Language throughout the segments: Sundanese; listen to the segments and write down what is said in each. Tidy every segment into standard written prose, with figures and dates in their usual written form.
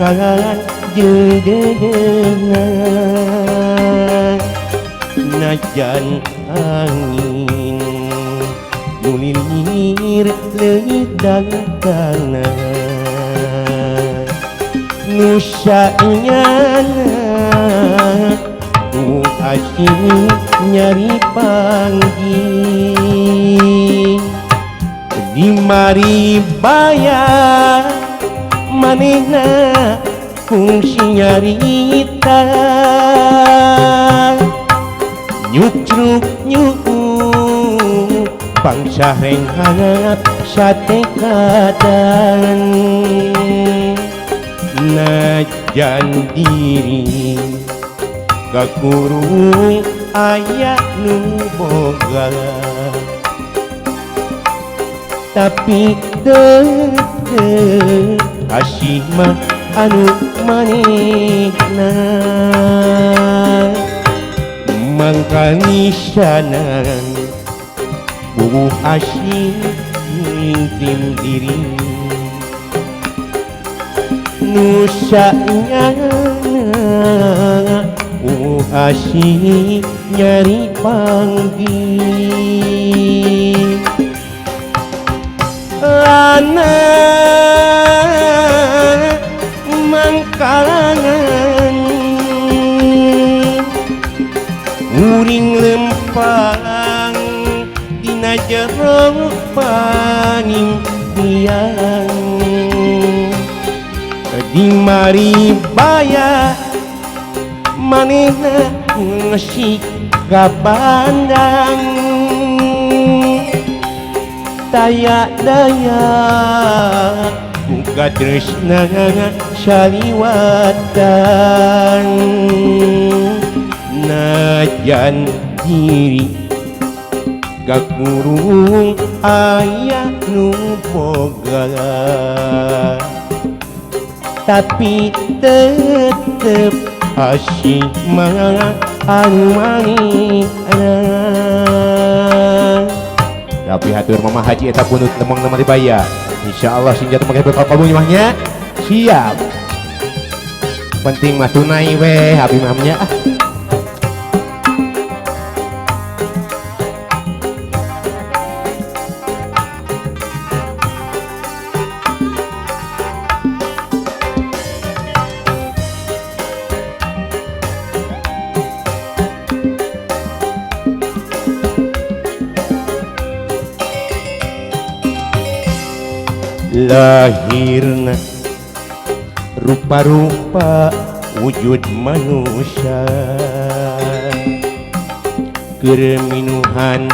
Pamajikan jeung dedeuna najan angin nulilir leuit dangkana nu sanyana nu asing nyari panggih di mari baya manehna fungsi nyarita nyucruk nyuk bangsa renghanap sate kadan najan diri kakurung aya nu boga tapi tetep asih mah anu manehna mangkanisanan bubuh asih nyingkrim diri nu sanyana bubuh asih nyari panggih lana mangkalangan uring lempang dina jero panimpian di mari baya manehna ngesik ka bandang daya daya buka tresna saliwatan najan diri kakurung aya nu boga tapi tetep asih mah anu manehna. Tapi hatur Mama Haji eta punut nemong nama dibaya. Insyaallah sing jatuh make bekal kamu nyamahnya. Siap. Penting mah tunai weh abi mamnya. Lahirna rupa-rupa wujud manusia keur minuhan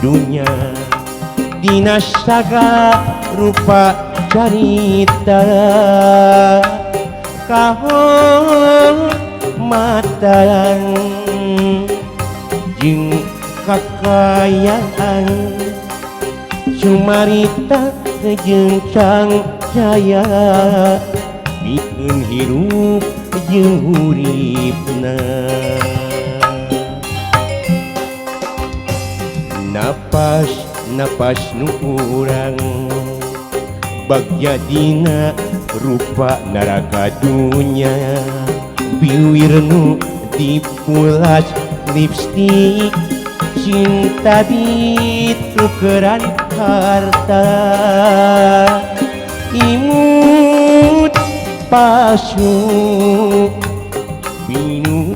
dunya dina sagala rupa carita kahormatan jeung kakayaan cumarita jeung cangcaya pikeun hirup jeung huripna napas napas nu urang bagja dina rupa neraka dunya biwir nu dipulas lipstik cinta ditukeran harta imut palsu binu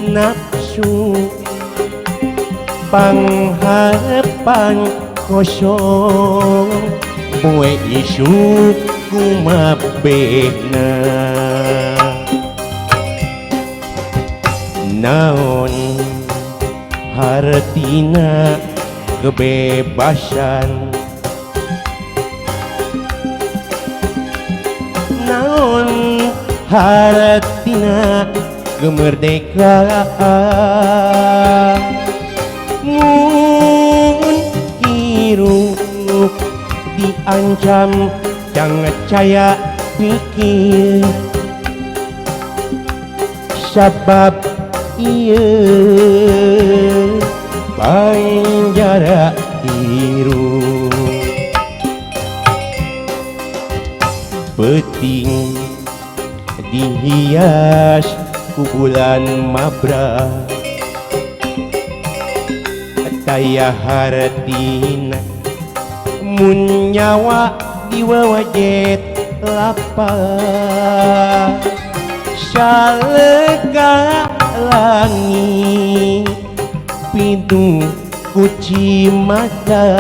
nafsu pangharepan kosong poe isuk kumabehna naon hartina kebebasan naon hartina kemerdekaan mun hirup diancam jangan caya pikir sabab ieu panjara hirup peuting Dihias ku bulan mabra taya hartina mun nyawa diwawajet lapang salega langit pintu kuci mata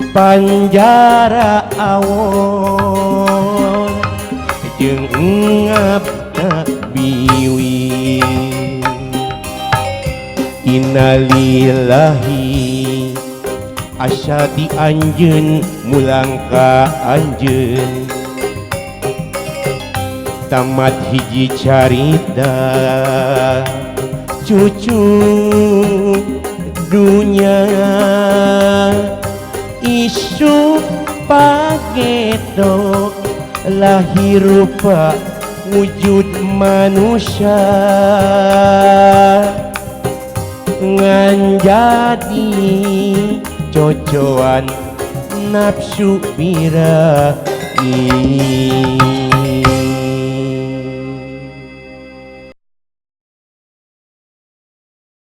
panjara awon jeung ngap biwi. Innalillahi asa di anjeun mulang ka anjeun tamat hiji carita cucu dunya isu pageto lahir rupa wujud manusia ngan jadi cocoan nafsu birahi.